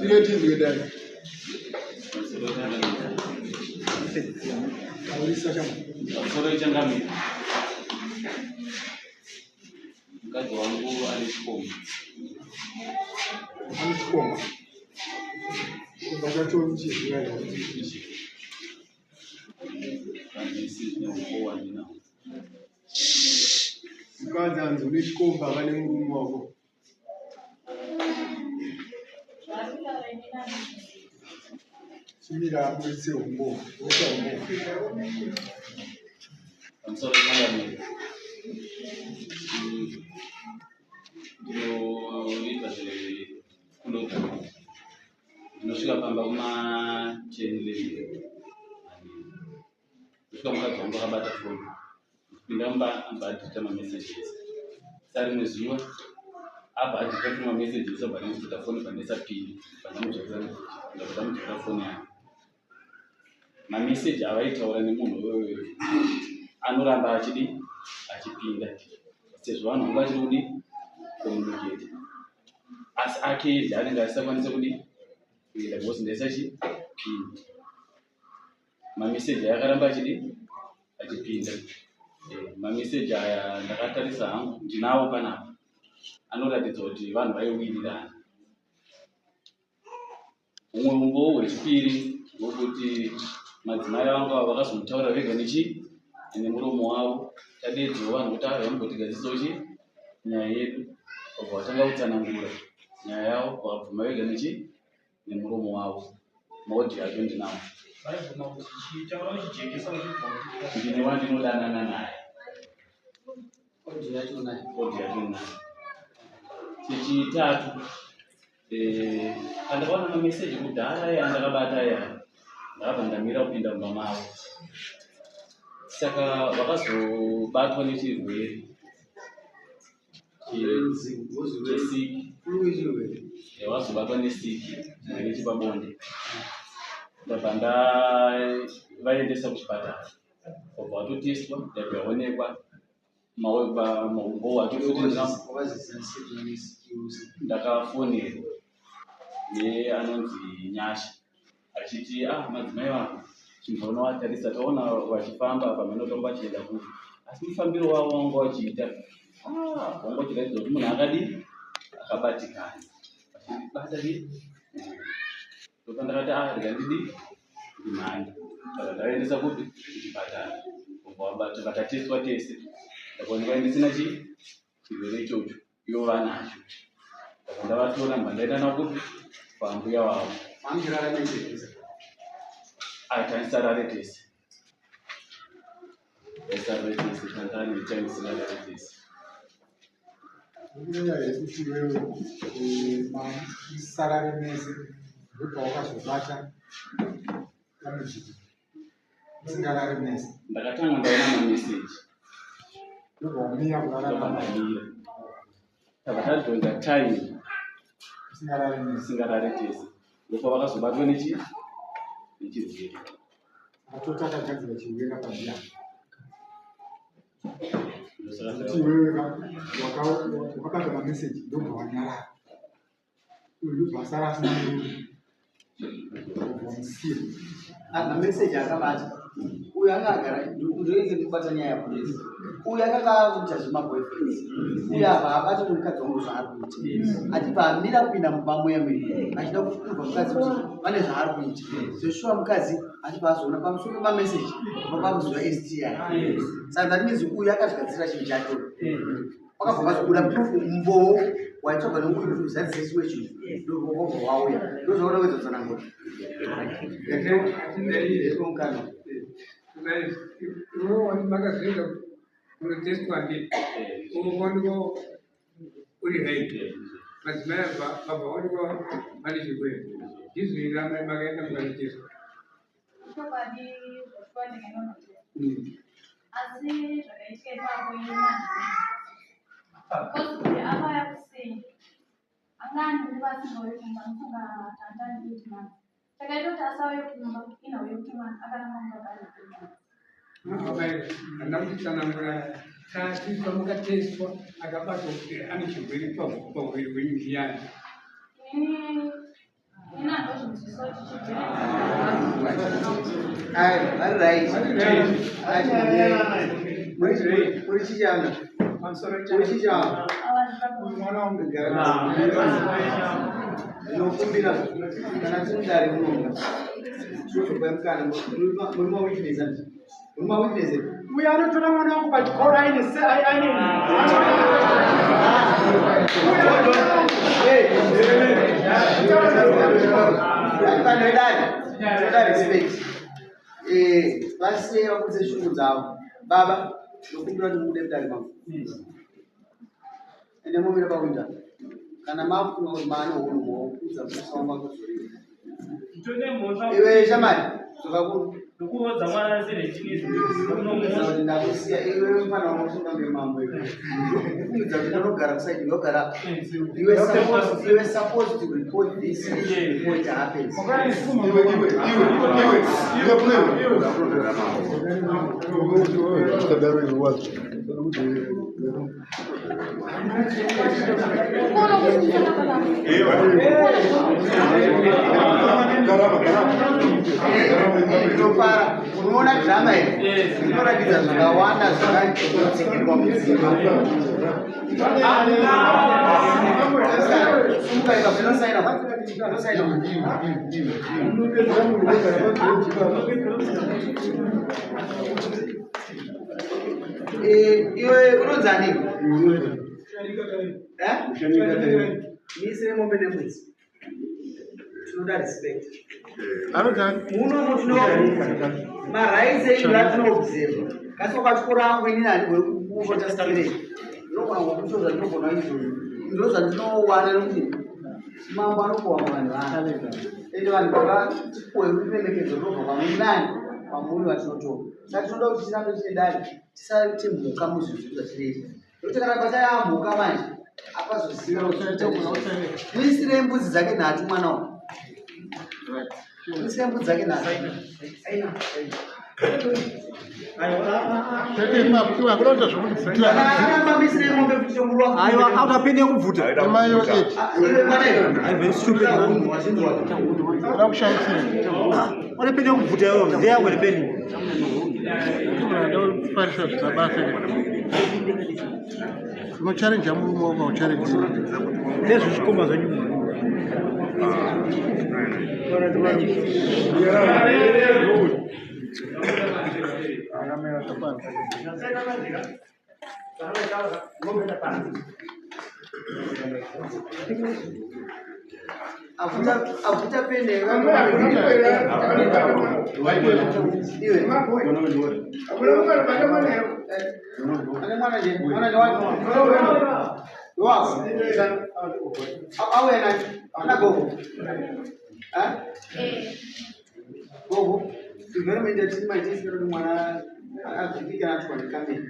Tine tizwe dai. Taurisa chama. Pamusoro changamire. Mukadzi wangu ane chikomba. Ane chikomba. Chikomba chacho uchiziva here kuti ichi? Handisi zvine mukowa ndinawo. Mukadzi anzi une chikomba vane murume wako. Chimira aburitse humbo. Buritsa humbo. Pamusoro changamire. Ndinoita zvekuloga. Ndinosvika pamba kuma 10 11. Ndosvika mukadzi wangu akabata foni. Kupinda mumba abva adhita mamessages. Sa rimwe zuva abva adhita futi mamessages abva ndandibvuta foni bva ndaisa pini bva ndamudzorera ndabva ndamudzorera foni yake. Mameseji avaitaura nemunhu uyoyo anoramba achidi achipinda sezvo vanhu vanga vachiri kudi communicate asi ake ega anenge asisakwanise kudi kuenda because ndaisa chi pini. Mameseji aya akaramba achidi achipinda. Eh, mameseji aya ndakatarisa hangu ndinawo panapa anoratidza kuti vanhu vaiwirirana. Humwe umbowo hwechipiri hwekuti madzimai vangu ava vakazomutaura vega nechi nemuromo wavo tadeedzawo vanhu kuti ava vambotigadzisawo chi nyaya yedu vabva vatanga kutsanangura nyaya yavo vakabvuma vega nechi nemuromo wavo maodhi acho ndinawo Vaibvuma kuti chii? Taura uchijekesa uchibva kuti ndine wandinodanana naye Odhi yacho nayo. odhi yacho ndinayo chechitatu eh, pandakaona mameseji kudhara aya andakabata aya ndakabva ndamira kupinda mumba mavo saka vakazobatwa nechirwere chesiki vazobatwa nesiki chirwere chepabonde ndabva ndavaendesa kuchipatara vabva vatotestwa ndabva yaonekwa maumbo acho futi ndakafonerwa neanonzi Nyasha achiti ah madzimai vangu chimbonovatarisa taona vachifamba pamheno tanga vachienda kupi asi mufambiro wavo wanga wachiita ah wanga uchiratidza kuti munhu akadii akabatikana achibata chii ndopandakati ah rega ndidii ndimhanye saka ndavaendesa kupi kuchipatara vabata vakatestwa tese ndakaonekwa ndisina chii chirwere ichocho ivo vanacho saka ndavatora mba ndaenda navo kupi kwambuya wavo taisarare tese taisarare tese tandani taisarare tese Inyaya yekuti iwewe musarare mese ndopawakazobata dambudziko musingarari mese. Ndakatanga ndaona mameseji ndobva wamira kurara ndobva ndamira tabva tadhonza time musingarari mese tisingarare tese ndopavakazobatwa nechi nechirwere atoti akagadzira chirwere apa ndiani kuti iwewe wakabata mameseji ndobva wanyarara uyu ndobva asara asina murume wamusiya mameseji akabata uyu anga agara ndoinge ndikubata nyaya yapolisi uyu akanga akuita zvemaboyfriends uyu apa abati nemukadzi wangu zvaari kuita achibva amira kupinda mumba muya muya achida kuprova mukadzi kuti pane zvaari kuita zveshuwa mukadzi achibva azoona pamusoro pemameseji kubva pakuziva sti saka that means uyu akazvigadzirira chinhu chake wakabva pazobuda proof mbowo waitsvagwa neuyu kuti uzadzise situation ndobva wauya ndozvaona kuedza kutsanangura mukana makazoenda kunotestwa ndi unoonekwa uri right madzimai abva vabva vaonekwa vane chirwere ndizvo here amai makaenda mukanotestwa Chokwadi zvoshuwa ndinganonotestwa. Asi zvakaitika ipapo ini because kuti akauya kuseni anga ane nguva asingauye kumba ndofunga tanga ane 8 months. Chakaita kuti asauye kumba inhau yekuti mwana akaramba mukaka ane 3 months. Amai handina kutitsanangura tati pamukatestwa akabatwa kuti ane chirwere pamuviri wenyu ndiyani Inini So tichibvira Ai, vari right. Muri chichanga. Muri chichanga. Mwana wangu Ndinokumbira kana tiri mudare munomu. Tinozopa mukana muri mawitness andi. Muri mawitness. Uyo anotora mwana wangu pachikoro aine se aine Vanhu vedare, tinoda respect. Eh, vasiye vabudise shungu dzavo. Baba, ndinokumbira kuti mubude mudare mangu. Ende mumire pakuita. Kana makufunga kuti maane hunhu mokuudza musa wangu akuzorira. Tone mhosva Iwe shamari, dzoka kuno. nokurodza mwana asiri Ndinokuudza kuti ndakusiya iwe mfana unofunga ngemambo iwe. Ndinokuudza kuti ndinogara kusaidi ndogara. You were supposed, you were supposed to report this issue before it happens. Kuona kusichana baba. Ndinofara unoona dhirama iri rinoratidza zvakawanda zvakatsikirwa mudzimba. Sumuka ipapo, unosaina, unosaina. Eh, iwe unonzani? Eh? Misire mombe nembudzi. Tinoda respect. Muno mutino marights enyu atinoobserva. Kasi wakachikoro angu inini handigoni kukuvota straight. Ndinogona kukuto zvandinogona izvozvo. Ndizvo zvandinowana nekuti mambo anopuwa vanhu vake. Ende vanhu vakapuwe ruremekedzo runobva kwamuri nani kwamuri vatinotora. Saka tinoda kuti tirambe tine dare tisaite mhuka muzvinhu zvatinoita. Nekuti kana pataya mhuka manje apazoziva muisirei mbudzi dzake nhatu mwana wangu. Muisirei mbudzi dzake nhatu. Kana mamisirei mombe kuti chongurwa. Aiwa, akapinde kubvuta. Iwe mwana iwe. Very stupid man. Wazvinzwa. Wanapenda kubvuta iwe, ndiye yako ni peni. Unocharenja murume wako aucharenji. Ndezvezvikomba zvenyu. Avuta avuta pene iwe. Ane mwana je, mwana ni wako. Wako. Auya nani? Ana gogo. Eh? Gogo. Environment yatiri maitisi kuti mwana avhikika natwa nekamera.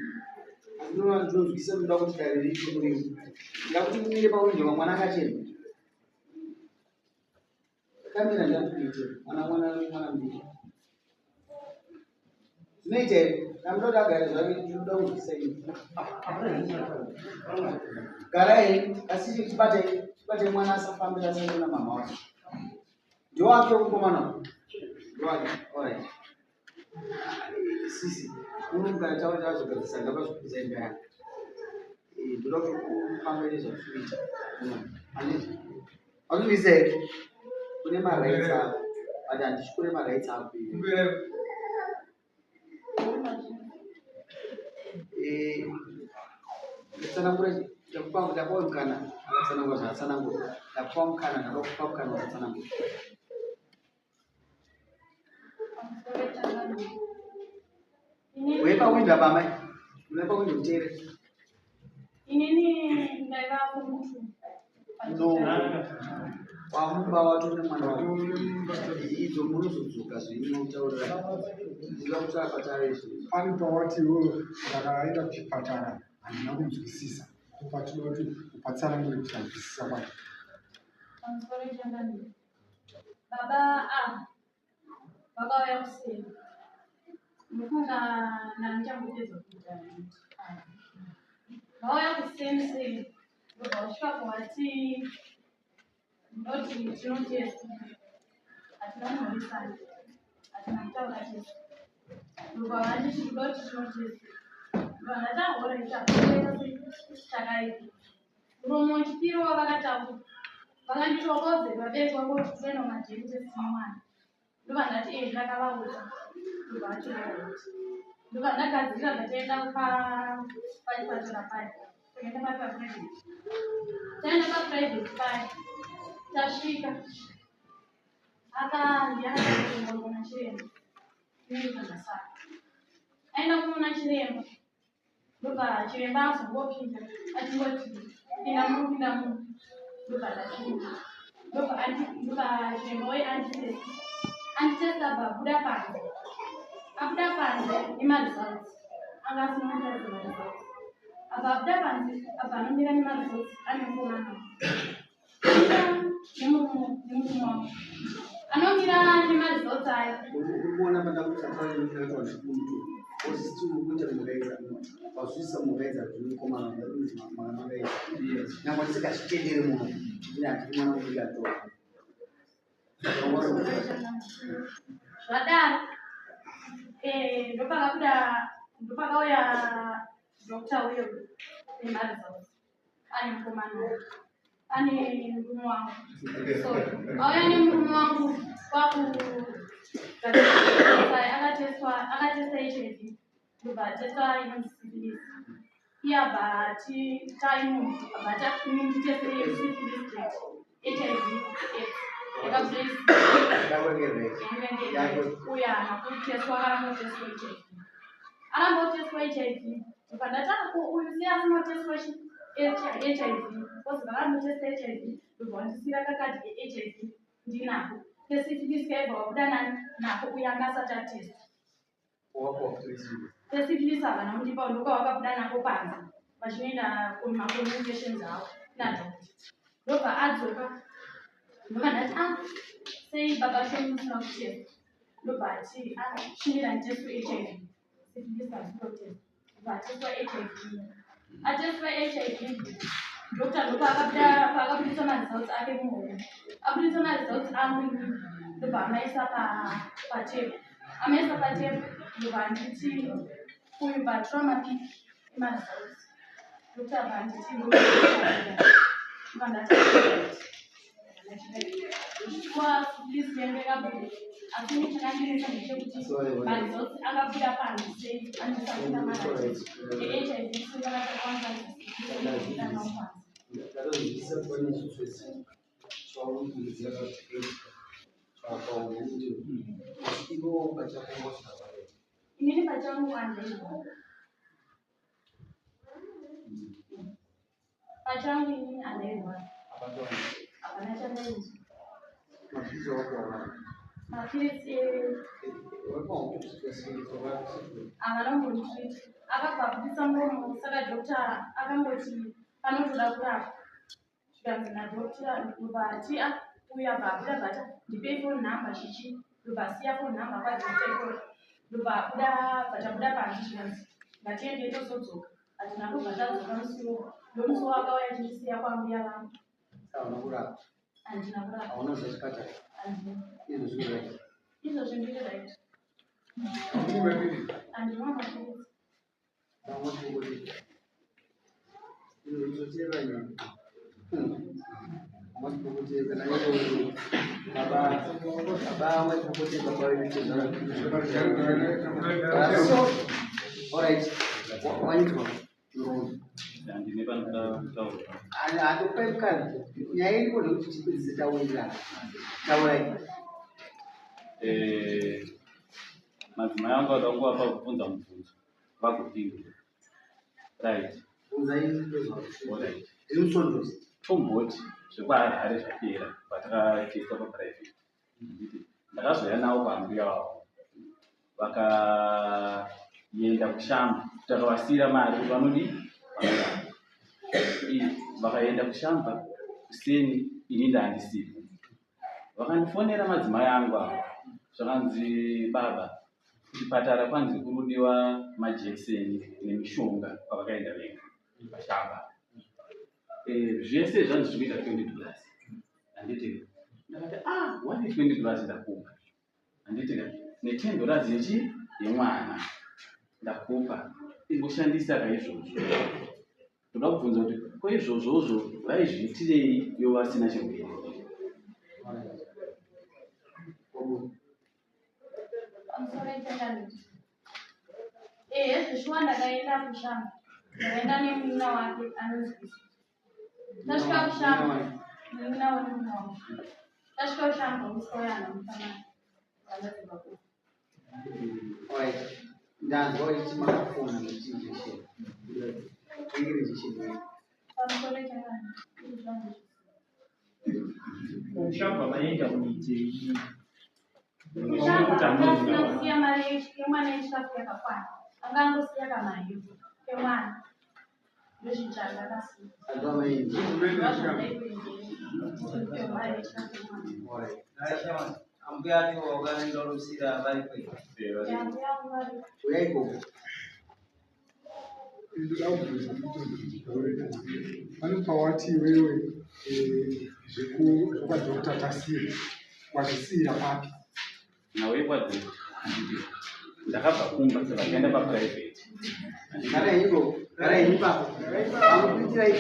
Asi ndinonzwisa ndoda kuti dare riite muriwo. Ndakuti mumire pawindo mwana akachena. Kamera ndakuite mwana mwana mwana mudiki. Zvinoita here? Ndamuda kuti agare zvake ndinoda kunzwisa ini. Garai asi chibatai chibatai mwana asafambira asaenda mama wake. Ndowake mukomana. Ndowake. Alright. Sisi uno mukana taura tazogadzisa ngapazvikudza imba yako. Eh, ndoda kuti ufambe nezvatinoita. Handiti? Hazvizvisa here? Kune marights ako. But handityore marights ako iwe. Eh, kutsanangura ndakupa ndakupa mukana akatsanangura zvaatsanangura ndakupa mukana ndakupa mukana wakatsanangura. Pamusoro changamire. Inini Uye pawindo apa amai, uye pawindo uteere. inini ndaiva kumutu. No. Wamumba wato nemwana wako. Idzo munozodzoka zvenyu mutaurira. Ndinoda kuti apatare izvi. Pane pawati iwewe ndakaenda kuchipatara handina kunzwisisa. Ndopatinoda kuti upatsanangure kusanzwisisa kwacho. Pamusoro changamire. Baba ava vakauya kuseni. Mufunga ndandichangopedza kuita vauya kuseni seni ndobva vasvika kuvati ndoti tinotesta. Hatina kumhoresana, hatina kutaura chese. Ndobva vati tinoda kuti tinotesta. Ndobva ndati ahoresa, takaita. Muromo wechipiri wavakataura, vakanditi wakaudza vabereki vako kuti tiende kumaDNA test nemwana. Ndobva ndati ee ndakavaudza. Ndobva vati alright. Ndobva ndagadzirira ndataenda pachipatara paya. Takaenda pari paprivate. Taenda paprivate paya. Tasvika. Akandiana kuona chiremba. Inenge. Aenda kunoona chiremba. Ndobva chiremba azongopinda achingoti pinda muno, pinda muno. Ndobva ndapinda. Ndobva chiremba uye anditesta. Anditesta abva abuda panze. Abuda panze nemaresults. Anga asina kutaridza maresults. Abva abuda panze, abva anomira nemaresults ane mukomana. Nemurume wangu. Anomira nemaresults aya. Uri kuona pandakuti osisi uri kuita mukaedza, wazvisa mukaedza kuti mukomana makaedza, nyangwe ndisingazvitenderi muno, ini handiri mwana mudiki atora. Zvadaro ndopakabuda, ndopakauya doctor uyo nemaresults ane mukomana wake, ane murume wangu, sorry, auya nemurume wangu kwakugadzirisa. Akatestwa, akatesta HIV, ndobva atesta inonzi syphilis. Iye abva ati taimu, abva ati ini nditeste syphilis chete, HIV AIDS yakabuda uya haana kutestwa, akaramba kutestwa HIV, aramba kutestwa HIV. Ndobva ndati ako uyu sei asina kutestwa HIV? Because vakanotesta HIV, ndobva wandisiyira kakadhi keHIV ndinako, kesyphilis kaibva wabuda nani nako, uyo anga asati atestwa. Kesyphilis havana kundipa, ndokawakabuda nako panze vachinoenda kumacommunications avo nadoctor. Ndobva adzoka, ndobva ndati ah, sei baba shoni musina kutesta? Ndobva ati ah, chimira nditestwe HIV, syphilis hazvitotestwa. Ndobva atestwa HIV. Atestwa HIV, doctor ndopaakabuda, paakabudisa maresults ake muhomwe, abudisa maresults angu inini, ndobva amaisa patable, amaisa patable. Ndobva anditi uyu bvatora mapic emaresults. Doctor abva anditi ndobva ndati zvichiwa syphilis yangu yakabuda, asi ini chakandinetsa ndechekuti maresults akabuda panze sei andisati maresults eHIV sivakatakwanza kubuda nawo panze? Ndatozvizivisa kuti pane chitsotsi chauri kuidzira pakuti asi ivo pachako wasvika. Inini pachangu handairwara, pachangu inini handairwara, hapana chandainzwa. Mapiritsi wakawana? Mapiritsi havana kumbonditreat. Akabva abudisa muromo, saka doctor akangoti panotoda kurapwa. Zvikanzi nadoctor, ndobva ati a uyu abva abuda bvata, ndipei phone number chichi. Ndobva asiya phone number kwadoctor ikoko, ndobva abuda, bva tabuda panze. Zvikanzi ngatiendei tozodzoka. Hatina kubva tadzoka musiwo, ndomusi wakauya achindisiya kwambuya vangu. Hauna kurapa? Handina kurapa. Hauna kuza chipatara? Handina. Izvo zviri right? Izvozvo ndiri right. Handinwa mapiritsi. Vamwe izoteva nyaya masipokote kana ivo baba, baba masipokote, baba vedu. So alright, waitwa. Handine panoda kutaura. Hatopai mukana, nyaya iripo ndekuti tipedzise taurirana. Taurai. Madzimai angu ada kunguvapa kubvunza mubvunzo vagopindura, right? Bvunzai. Alright. Ndiri musondosi. Tomboti zvekwaHarare zvapera, patakatestwa paprivate, ndakazouya navo kwambuya wavo, vakaenda kushamba, takavasiyira mari kuti vanodi vanorapa. Vakaenda kushamba kuseni, ini ndandisipo. Vakandifonera madzimai angu ava, zvakanzi baba, kuchipatara kwanzi kuri kudiwa majekiseni nemishonga kwavakaenda vega pashamba. Zvese zvanzi zvikuita $20, handiti? Ndakati ah, One $20 ndakupa, handiti ka? Ne$10 yechi yemwana ndakupa, ingoshandisa kaizvozvo. Ndoda kubvunza kuti ko izvozvozvo vaizviitirei ivo vasina chirwere? Pamusoro ichatandika. Ehe, zveshuwa ndakaenda kushamba. Ndakaenda nemunun'una wake anonzi Kusi. Tasvika kushamba, munun'una wemunun'una wangu. Tasvika kushamba, Kusi wauya anamufanana. Vanadzimba kufa. Alright. Ndanzwa uchiti makafona muchiti injection. Tengere injection iyi. Pamusoro ichatandika. Kushamba maenda kuitei? Kushamba anga asina kusiya mari yemwana yechikafu yakakwana. Anga angosiya kamari kemwana. Ndozvitsvaga akasiya. Anzwa maenda. Ndozvandai mari yechikafu yemwana. Alright. Ambuya acho wakaenda urusira vari kwei? Uyai ikoko. Ndoda kubvunza pane pawati iwewe zvekwadoctor tasiya wazvisiyira papi? Nawe kwadoctor, ndakabva kumba ndakaenda paprivate. Garai ikoko. Garai ipapo. Vakukuitirai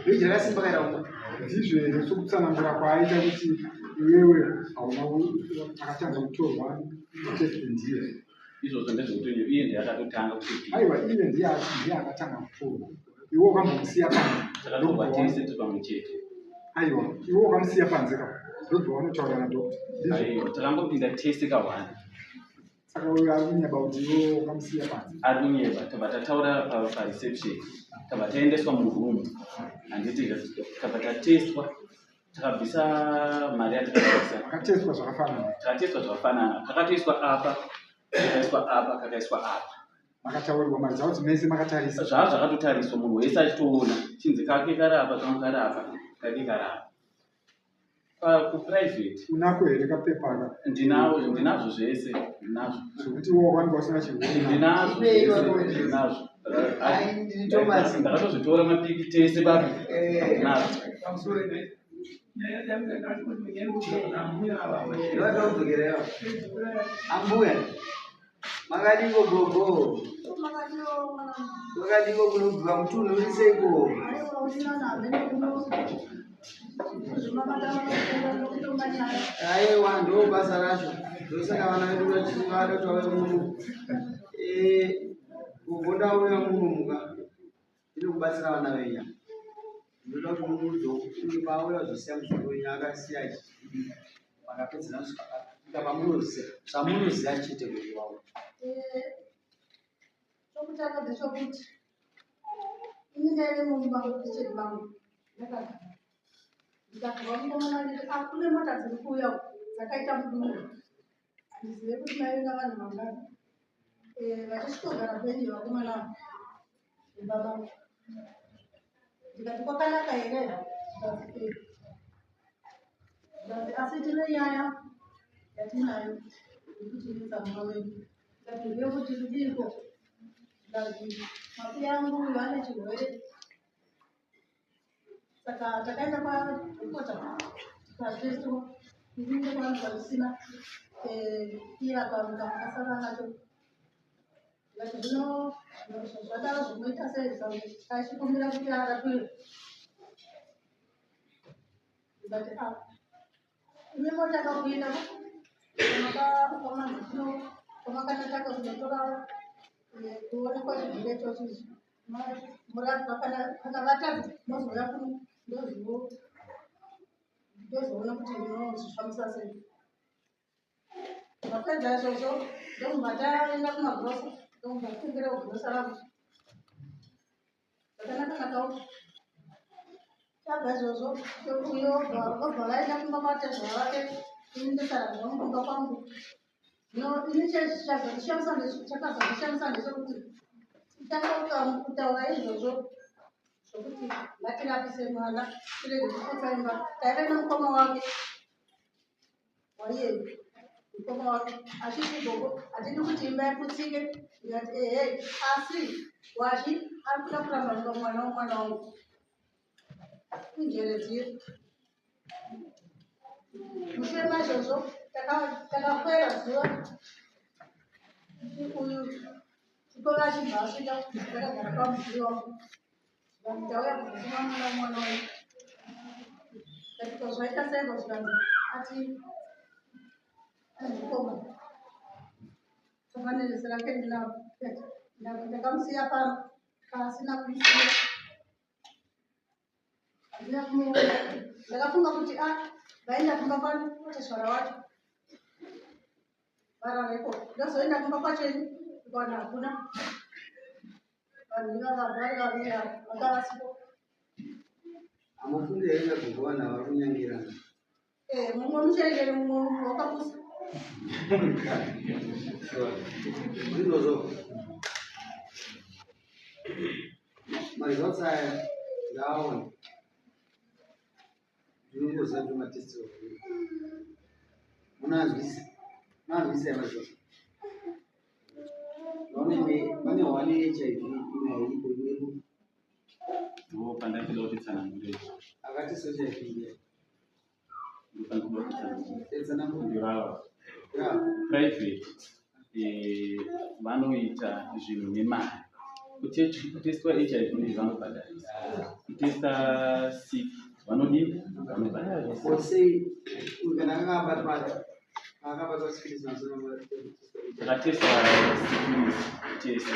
bhiji rakasimba kaira kumba. Ndizvo here sokutsanangura kwaaita kuti iwewe hauna akatanga kutorwa test ndiye? Izvozvo ndezvekuti iye ndiye akatotanga kutopinda. Aiwa, iye ndiye ndiye akatanga kutorwa, iwe ukambomusiya panze. Takatorwa tese tiri pamwe chete. Aiwa, iwe ukamusiya panze ka, ndobva wanotaura nadoctor, ndizvo? Aiwa, takangopinda tese kahwani. Saka uyo ari kunyeba kuti iwe ukamusiya panze. Ari kunyeba. Tabva tataura pareception, tabva taendeswa muroom, handiti? Tabva tatestwa, takabvisa mari yatakabvisa. Akatestwa zvakafanana? Takatestwa zvakafanana. Kakatoiswa apa, kakaiswa apa, kakaiswa apa. Makataurirwa mari dzavo mese makatarisa? Zvaa zvakatotariswa, munhu wese achitoona, chinzi kake kari apa, kamwe kari apa, kake kari apa. Kuprivate. Unako here kapepa aka? Ndinawo, ndinazvo zvese, ndinazvo. Zvekuti iwe wakange usina chirwere? Ndinazvo zvese, ndinazvo. Ai, ndini Thomas. Ndakatozvitora mapiki tese papi, ndinazvo. Ndinoda kudzokereyo. Ambuya. Makadiko gogo? Makadiko kunobva mutunhu uri seiko? Aiwa, ndo basa racho. Ndosaka vana vedu vachivada kuti vauye muno. Gogo, ndauya muno muka. Ndiri kubatsira vana venyu. Ndinoda kuti mumuudzewo kuti uyu paauya kuzosiya muzukuru wenyu akasiya achidii. Makapedzera kusvika pamunoziva zvamunoziva chete kuti wavo. Chokutanga ndechekuti ini ndaive mumba mukicheni mangu ndakagara, ndikabva mukomana nditi, "Ah, kune mota dziri kuuya uku dzakaita mudumbu." Handizive kuti maive navanhu vangani. Vachisvikogara bhenji vakomana ava mumba mangu. Ndikati, "Kwakanaka here?" Ndikati, "Eh." Ndikati, "Asi tine nyaya yatinayo yekuti inetsa mumba medu." Ndikati, "Ndeyekuti kudiko?" Ndikati, "Mapi angu uyu ane chirwere, saka takaenda kwadhokota tikatestwa, inini kwaanza zvisina, iye akamuka akasara nacho." Ndikati, "Zvino zvadaro zvinoita sei?" Tachikumbira kuti arapiwe. Ndikati, "Ah, imi motanga kuenda kwamakanatanga kunotora kuonekwa chirwere ichochi, murapwa. Kana vatadza mozouya kuno, ndozoona kuti ndinozvifambisa sei." Vapedza izvozvo ndokubva taenda kumagirosa, ndokubva tengerawo girosa rangu zvakanaka nakawo. Tabva izvozvo, uyo vobva vaenda kumba kwatezvara vake, ini ndosara zvangu kumba kwangu. Zvino ini chakazondishamisa ndechekuti tanga kutaura izvozvo zvokuti ngatirapise mwana tirege kuputsa imba. Taive nemukoma wake waiye mukoma wake achiti, "Gogo, hatidi kuti imba iputsike." Ndikati, "Ehe, asi wachi ari kuda kuramba mwana womwana wangu injere dziye." Mushure maizvozvo takakwera zuva uyu chikoro achibva asvika ndakagara pamubvuri wangu. Vanhu tauya kuzotuma mwana mwana wayo. Ndati zvaita seiko zvikanzi ati mukoma fanirisi rake ndakamusiya pano kaasina kumusiya handina kumuona. Ndakafunga kuti a vaenda kumba kwatezvara wacho varareko. Ndazoenda kumba kwacho ini ndikaona hakuna vanhu ivava vari vaviri ava vanga vasipo. Hamufungi here kuti vanhu vari kunyangirana? Mumwe muchenjeri mumwe wakapusa. Ndizvozvo. Maresults aya ndaaona. Ndinongoziva kuti matest munanzwisa. Munanzwisa here maresults? Ndaona pane one HIV imwe hairipo imwe iripo. Ndipo pandachida kuti tsanangure. Akati so HIV ndiye. Ndipo pandinoda kuti tsanangure. Tsanangure. Ndivava. Yeah. Private vanoita zvinhu nemari. Kutestwa HIV vanobhadharisa. Kutesta sick vanodii? Vanobhadharisa. Sei uyu kana akanga akabatwa syphilis mazuva Takatesta syphilis tese.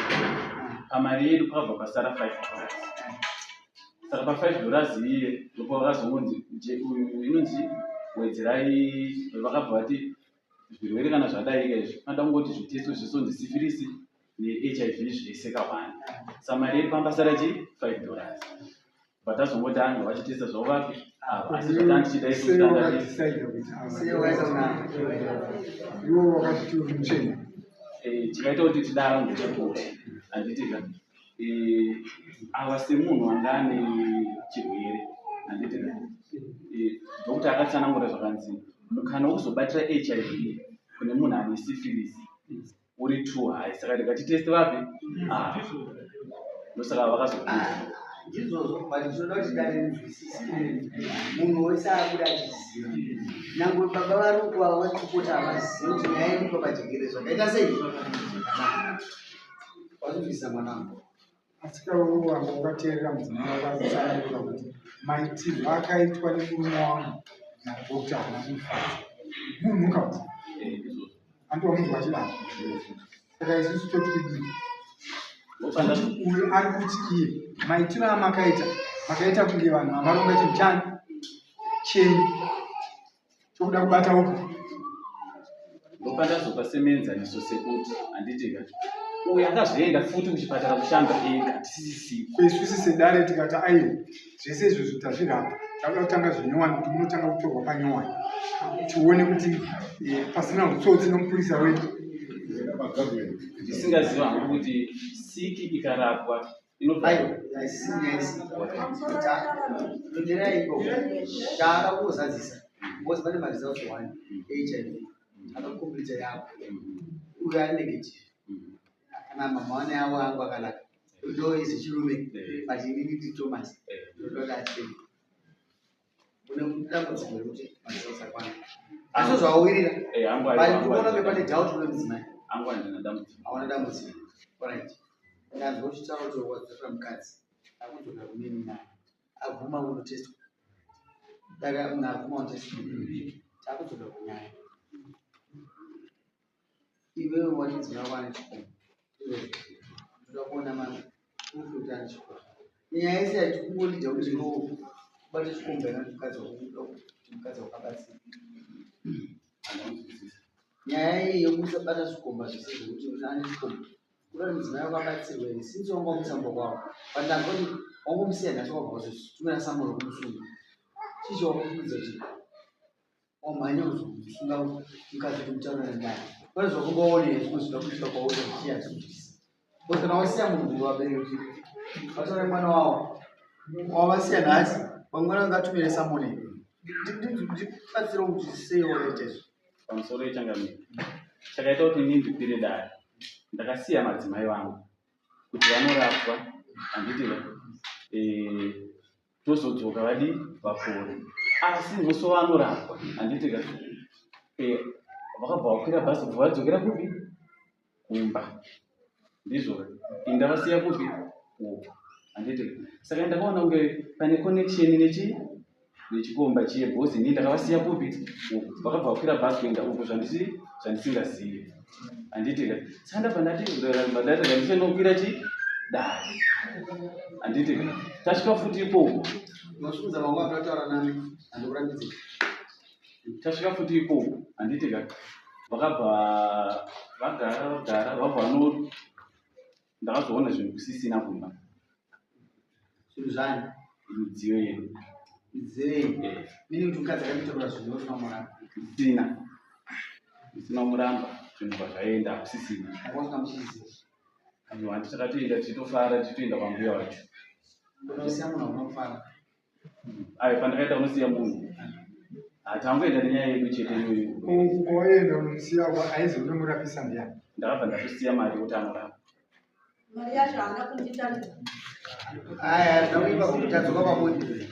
Pamari yedu pakabva pasara $5. Saka pa $5 iye ndipo vakazongonzi uyu inonzi wedzerai, vakabva vati zvirwere kana zvadaika izvi panoda kungoti zvitestwe zvesonzi syphilis neHIV zvese kawanda. Saka mari yedu pambasara chi $5. But tazongoti ange vachitesta zvavo vapi ava, asi zvatanga tichida isusu Sei tanga wakadecide kuti ava Sei wakaisa kuna iwo wakati uri muchena? Chikaita kuti tidaro ndechekuti handiti ka ava semunhu anga ane chirwere, handiti ka, doctor akatsanangura zvakanzi mukana wekuzobatira HIV kune munhu ane syphilis uri too high, saka ndikati vapi ava, ndosaka vakazokuita. Ndizvozvo, but tinoda kuti dare rinzwisise. Munhu wese akuda achiziva, nyange baba vari kuva vachipopota havazivi kuti nyaya iri kupa pajekerere zvakaita sei. Wazvinzwisisa, mwanangu? Asi kawewo wanga wakateerera mudzimai wakatsanangura kuti maitirwo akaitwa nemurume wangu nadoctor haana kumufadza. Munhu kauti Ndizvozvo. andiwa munhu wachidaro, saka isusu toti kudii? Ndopanda Kuti uyu ari kuti iye maitiro amakaita, makaita kunge vanhu vakaronga chinhu chani chenyu chokuda kubata uku. Ndopandazopa semuenzaniso sekuti handiti ka uyu akazoenda futi kuchipatara kushanda ega tisisisipo. Kweisusu sedare tikati aiwa, zvese izvozvo tazvirapa, takuda kutanga zvinyowani, kuti munotanga kutorwa panyowani tione kuti pasina utsotsi nomupurisa wedu. Ndisingaziva hangu kuti siki ikarapwa inobva Aiwa, haisi nyaya isi. Tonderai ikoko taada kungozadzisa because pane maresults one HIV akakomplita yako, uyu ari negative. Kana mama wane avo angu akanaka ndo izi chirume, but inini ndi Thomas, ndoda kuti une dambudziko rekuti maresults akwana, asi zvawawirira. Hangu But ndikuona kunge pane doubt kune mudzimai. Hangu handina dambudziko. Hauna dambudziko, alright. Ndanzwa uchitaura kuti wadzokera mukadzi akudzokera kumene naye abvuma kunotestwa daka munhu abvuma kunotestwa, takudzokera kunyaya. Iwewe wati mudzimai wako ane chikomba, ndoda kuona maproof kuti ane chikomba. Nyaya yese yatikungolidha kuti no kubata chikomba ina mukadzi wakuda kuti mukadzi wakabatsira. Nyaya iyi yekusabata zvikomba zvese zvekuti ane chikomba, kuda kuti mudzimai wako abatsirwe here since wanga wamusamba kwavo? But ndanzwa kuti wangomusiya nhasi wabva wazotumira summon kumusunga. Chii chawakufungidza kuti wamhanya kuzomusunga mukadzi kuti mutaura nendani? Pane zvakungaone zvimwe zvida kuitika kwauri zvichiya zvinzwisa, because kana wasiya munhu vabereki vataure mwana wavo wavasiya nhasi, mangwana angatumire summon. Ndibatsire kuti sei wakaita izvo. Pamusoro yechangamiro, chakaita kuti inini ndikwire dare, ndakasiya madzimai vangu kuti vanorapwa, handiti ka, tozodzoka vadi vapore. Asi musi wanorapwa handiti ka eh, vakabva vakwira bhazi kubva vadzokera kupi kumba ndizvo ini ndavasiya kupi uko handiti saka ndakaona kunge pane connection nechi nechikomba chiye bhozi ini ndakavasiya kupi uko vakabva vakwira bhazi kuenda uko zvandisi zvandisingazivi handiti ka saka ndabva ndati ndabva ndati ndichendokwira chi dare handiti ka tasvika futi ikoko Unosvunza mangu anotaura nami handikurambidzi. Tasvika futi ikoko handiti ka vakabva vagara vagara vabva vano ndakazoona zvinhu kusisina kumba Zvinhu zvani? Midziyo yedu. Midziyo yenyu? Eh. Meaning kuti mukadzi akamutakura zvinhu usina kumuramba? Usina. Usina kumuramba zvinhu bva zvaenda hakusisina. Wanga usina muchiziva? Aiwa handiti takatoenda tichitofara tichitoenda kwambuya wacho. Unosiya munhu hauna kufara. Ayo pandakaita unosiya munhu. Hatangoenda nenyaya yedu chete iyoyo. Uku kwawaienda unomusiya aizonomurapisa ndiyani? Ndakabva ndatosiya mari yekuti anorapa. Mari yacho haana kunditaridza. Aya, zvinoipa kuti tadzoka pabonde.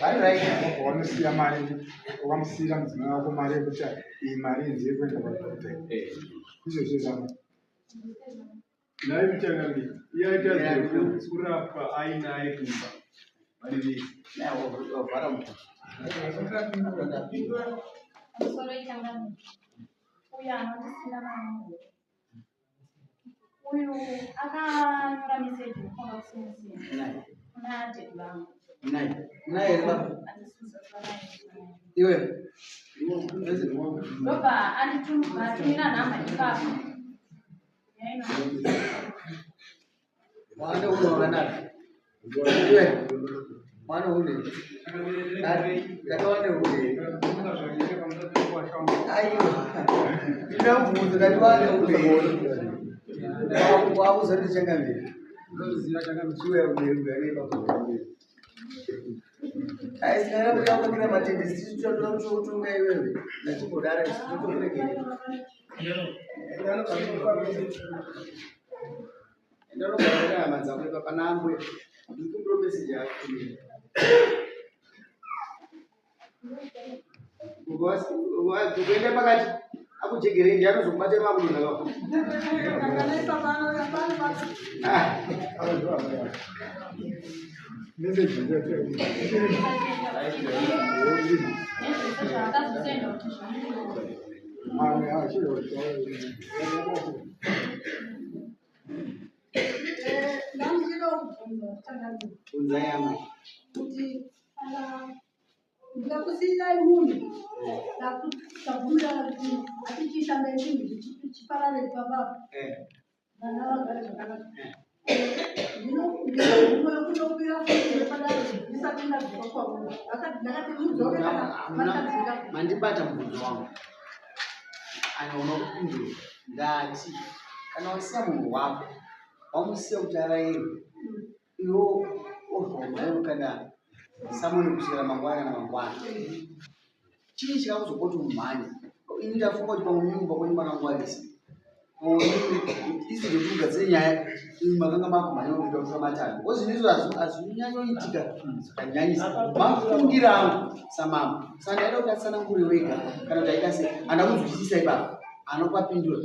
Vari right. Wamusiya mari, wamusiyira mudzimai wako mari yekuti iyi mari inzi yekuenda kwadokota. Eh. Izvozvo zvamwe. Nhai muchangamire, iye aita zvekurapwa ainaye kumba vari vese. Wavhara mukati. Pamusoro ichangamire. Uyo anondisina mari. Uyu akanyora meseji unofunga kusimudzira. Kuna tete vangu. Naye. Naye here baba? Handisi kuziva naye. Iwe. Ndobva anditumira nhamba ipapo. Mwana uno wakanaka. Iwe. Mwana une. Ndati wane une. Aiwa. Ndinobvunza ndati wane une. Wakuzoti changamire. Unoziva changamire. Uya kumberi uya Aisikana kuti akumbira matende sisi toda kutonga iwewe. Ndachibodara isu totokuregerera. Enda unogara hama dzako ipapa pana ambuya. Ndikumbira message yako. Kuenda pakati akujegerei ndiye anozokubata makudonha baba. Message Zvakazosenda kuti Ndandida kubvunza changamire. Bvunzai amai. Kuti kana ndikakusiyirai munhu tabvumirana kuti atichishanda chinhu chiparare papapo vana vagare zvakanaka. Ndino kunokwira futi yepadare ndisati ndadzoka kwamuri. Ndakati mudzoke kana matadzinga. Mandibata mubvunzo wangu. Anoona kupindura. Ndati kana wasiya munhu wako wamusiya kuti arairwe iwo ovhomhayo kana samoni kusvikira mangwana namangwana. Chii chikakuzopa kuti umhanye? Ini ndafunga kuti pamwe mumba kwenyu makangwarisa. Isi kuti ugadzire nyaya imi makanga makumhanya kuita kutora matanho. Because zvinhu izvo hazvinyanyoitika zvakanyanyisa. Mafungiro angu samambo. Saka ndaida kuti atsanangure wega kana kuti aita sei. Handina kunzwisisa ipapo. Anopapindura.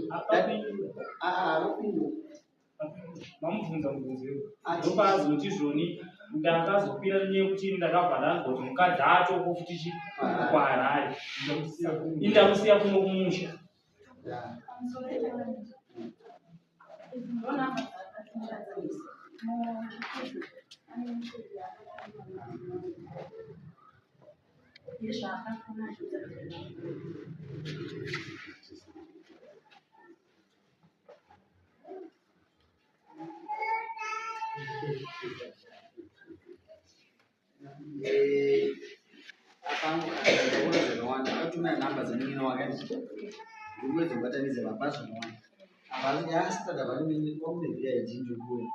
Anopindura. Mamubvunza mubvunzo iwo. Ndopaazoti zvoni ndakazokwira nenyaya yekuti ndakabva ndanzwa kuti mukadzi atoko futi chi kuHarare. Ini ndakusiya kuno kumusha. Apa ndaona zvakawanda akatumira nhamba dzemunin'ina wake ndikuedza kubatanidza vapa zvakawanda apa asitadha vaune vip ndikuuya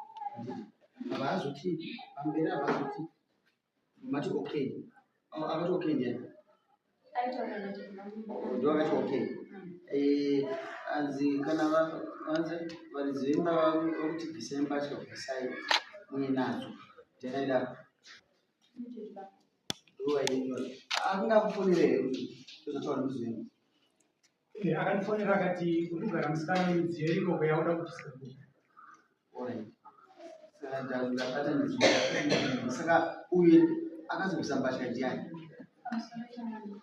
apa azoti pamberi apa azoti mati okay akati okay ndiani ndo akati okay anzi kana vanzi varidzi vemba vakuti bvisai mbatya bvisai muye nadzo ndiani aidaro Akangakufonera here kuti tozotaura nemuzi wenyu? Akandifonera akati uri kugara musikana midziyo ikoko yauda kubvisa. Alright. Saka ndabata nezvimwe. Saka uyu akazobvisa mbatya ndiani? Pamusoro changamire.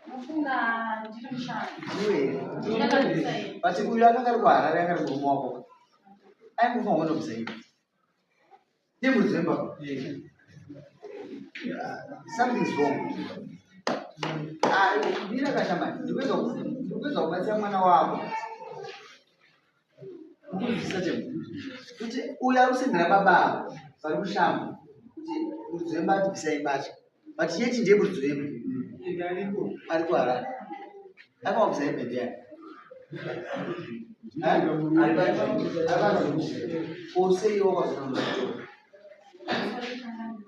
Mufunga ndiri mushando. Ndiwe here? Ndakabvisa here. But uyu akanga ari kuHarare anga ari murume wako. Aingofanwa kundobvisa ipi? Ndiye muridzi wemba. Something is wrong. Ah, ndira kashamani. Ndikuedza ndikuedza kubatsira mwana wako. Ndikudzidzisa chemo. Kuti uyu ari kusendera baba ava vari kushamba kuti muridzi wemba ati bvisai mbatya. But yeti ndiye muridzi wemba. Ari kuHarare. Akawabvisa hembe ndiyani? Kose iwo wakazonanga. Pamusoro changamire.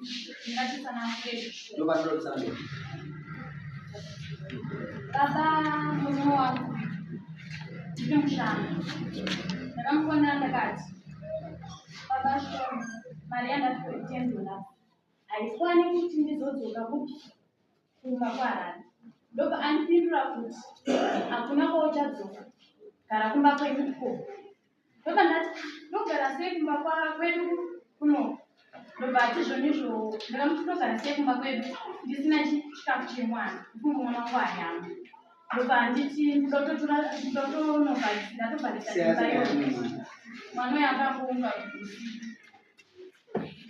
Ngatitsanangure zvishuwo. Ndopatinotsanga. Baba murume wangu ndiri mushando. Ndakamufonera ndakati baba Shoma mari yandapiwa $10 haikwani kuti ndizodzoka kupi kumba kwaHarare. Ndobva andipindura kuti hakuna kwauchadzoka gara kumba kwedu ikoko. Ndobva ndati ndogara sei kumba kwedu kuno? Ndobva ati zvonizvo ndakamuti ndogara sei kumba kwedu ndisina chikafu chemwana ndifunge mwana wangu anyama. Ndobva anditi ndototora ndotonovharisa ndatovharisa imba iyoyo. Mwana uyo akangounga usiku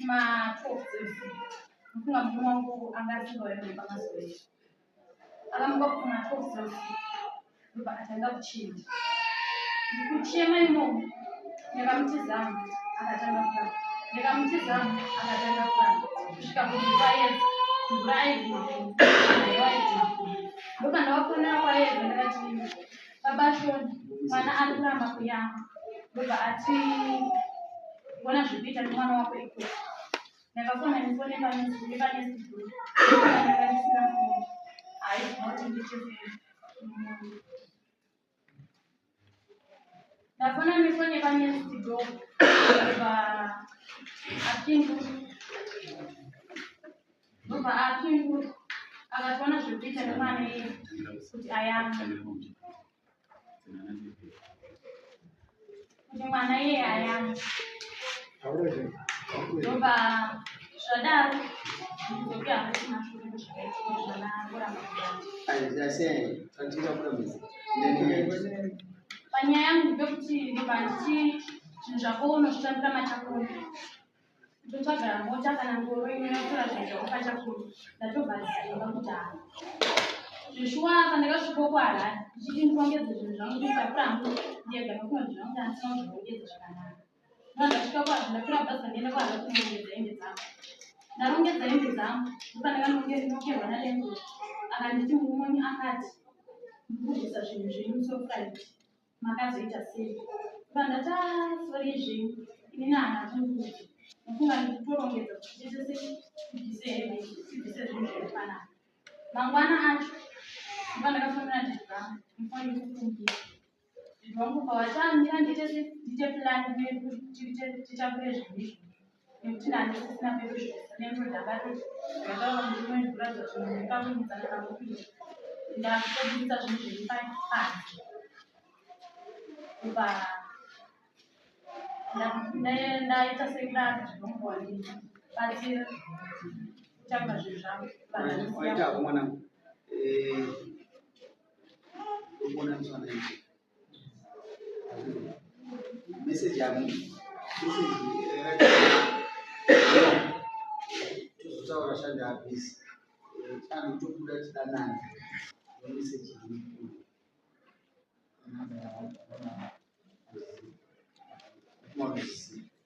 ma 12 dzeusiku. Ndofunga murume wangu anga asingauye kumba mazuva ese. Akamuka kuma 12 dzeusiku ndobva atanga kuchema. Mukuchema imomo ndakamuti zamu akatanga kuramba. Ndikamuti zamu akatanga kuramba kusvika kuti kwaedza mvura aibvuma kumwa naye waibvuma kumwa. Ndobva ndavafonera kwaedza ndakati baba Shoni mwana ari kuramba kuyamwa. Ndobva ati ona zvekuita nemwana wako ikoko. Ndakafona nefoni yepanesi door. Ndanga ndisina foni. Haibvuma kuti ndiite foni. Ndafona nefoni yepanesi door. Ndobva apindura. Ndobva apindura. Akatoona zvekuita nemwana iye kuti ayamwe. Kuti mwana iye ayamwe. Ndobva zvadaro ndikuzokuya hangu mashoko zvakaitika zvana kuramba kuyamwa. Panyaya yangu ndepekuti ndobva ndichi zvinhu zvako unozvitambira machakona. Ndotsvaga mota kana ngoro inouya kutora zvinhu zvako pachakona. Ndatobva ziva kuti haa. Zveshuwa pandakasvika kuHarare ndichiti ndirongedze zvinhu zvangu ndichitakura hangu ndega nokuti zvinhu zvangu ndandisina kuzvirongedza zvakanaka. Ndakasvika kuHarare ndakwira bhazi ndaenda kuHarare kunorongedza hembe dzangu. Ndarongedza hembe dzangu ndopandakanongerwa naLengo akanditi murume wenyu akati ndikubvisa zvinhu zvenyu musi weFriday makazoita sei? Ndobva ndati "Ah, sorry zvenyu inini handina kundiudza nofunga ndikutorongedza kuti tiite sei tibvise hembe tibvise zvinhu zvedu panapa. Mangwana acho ndobva ndakafonera daddy vangu mufanire kufungira. Daddy vangu pavachamira ndiite sei ndiite plan titakure zvinhu izvi nekuti ndandisisina pekuzviisa nendodha ndatoti ndakataura murume wenyu kuratidza kuti munhu kakuidzana kakukuita ndakutobudisa zvinhu zviri panze kubva ndaita sekudaro zvinongondibatsira kutakura zvinhu zvangu. Waita hako mwanangu. Ukuona msana hivi. Message yangu. Message tozotaura shanda abhizi. Tani kutobuda tidanane. Message iyi.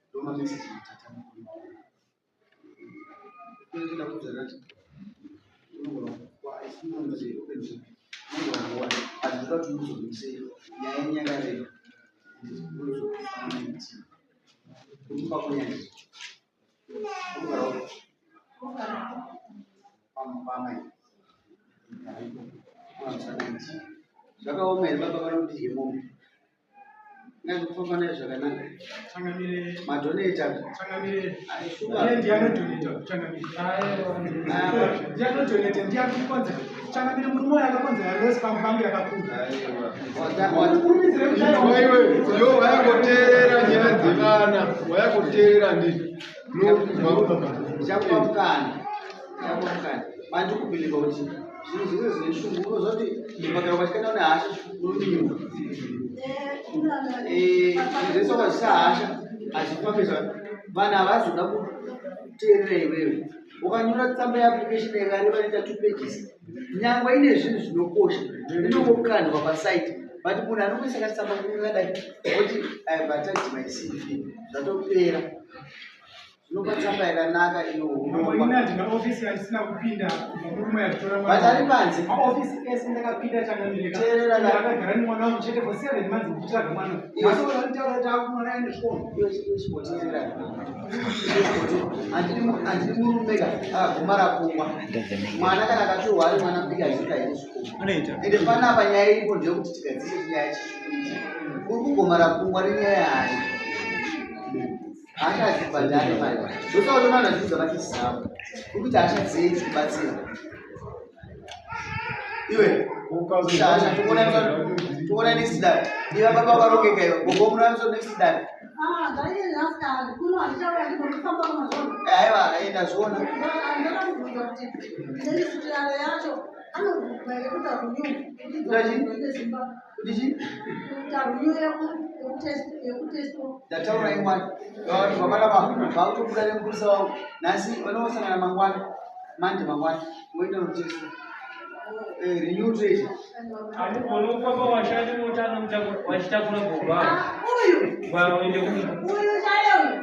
Ndoma message matata. Kunoenda kudzarati. Unogona kuwa isinonzi open book. Unogona kuwa hazvida kuti uzobvise nyaya yenyu yakareba. Unozobvisa 19. Kumba kunyanya. Unogara pamai. Zvakaoma here baba vanoti yemombe? Ngandikufamba naye zvakanaka. Changamire. Madoneta. Changamire. Iye ndiye anodoneta changamire. Ndiye anodoneta ndiye akukonza. Changamire murume uyu akakonzera loss pamba pangu yakakura. Iwe yo wayangoteerera nyaya dzevana wayangoteerera ndizvo. Chakupa mukana. Chakupa mukana. Manje kubhilivha kuti zvinhu zvese zvine shungu unoziva kuti mupakara ukachikana une hasha unominyuka. Eh, zvinhu zvese ukazvisa hasha hazvifambi zva vanhu havazoda kuteerera iwewe. Ukanyora tsamba yeapplication yakareba inoita two pages nyangwe ine zvinhu zvinokosha inongokandwa pasite but munhu anongoisa katsamba kakadai oti I've attached my CV zvatopera. Zvinopa tsamba yakanaka inoini handina ofisi yandisina kupinda kubva murume yatora but ari panze maofisi ese ndakapinda changamireka Teerera ka- ndakagara nemwana wangu chete for 7 months ndichitsvaga mwana asotaura kuti akumwana aende chikoro Iwe handidi murume ka akagomara pfungwa mwana kana akatorwa ari mwana mudiki azviti aende chikoro ende panapa nyaya iripo ndeyekuti tigadzise nyaya chechikuita uri kugomara pfungwa nenyaya yayo hasha hadzibhadhare mari zvotaura vanhu vachiudza makisi avo uri kuti hasha dzei dzikubatsira iwe hasha tokuona next dare iva baba vakarongeka iwe gogo munoona next dare aiwa aenda zviona Ndataura imwani vanhu vakanapa vakutobuda nemupurisa wangu nhasi vanosangana mangwana manje mangwana voenda notestwa eh, renew treasure Hamugoni kufamba washandi mota anomutakura wachitakura gogo avo. Uyu. Vaende kumba. Uyu chaiye uyu.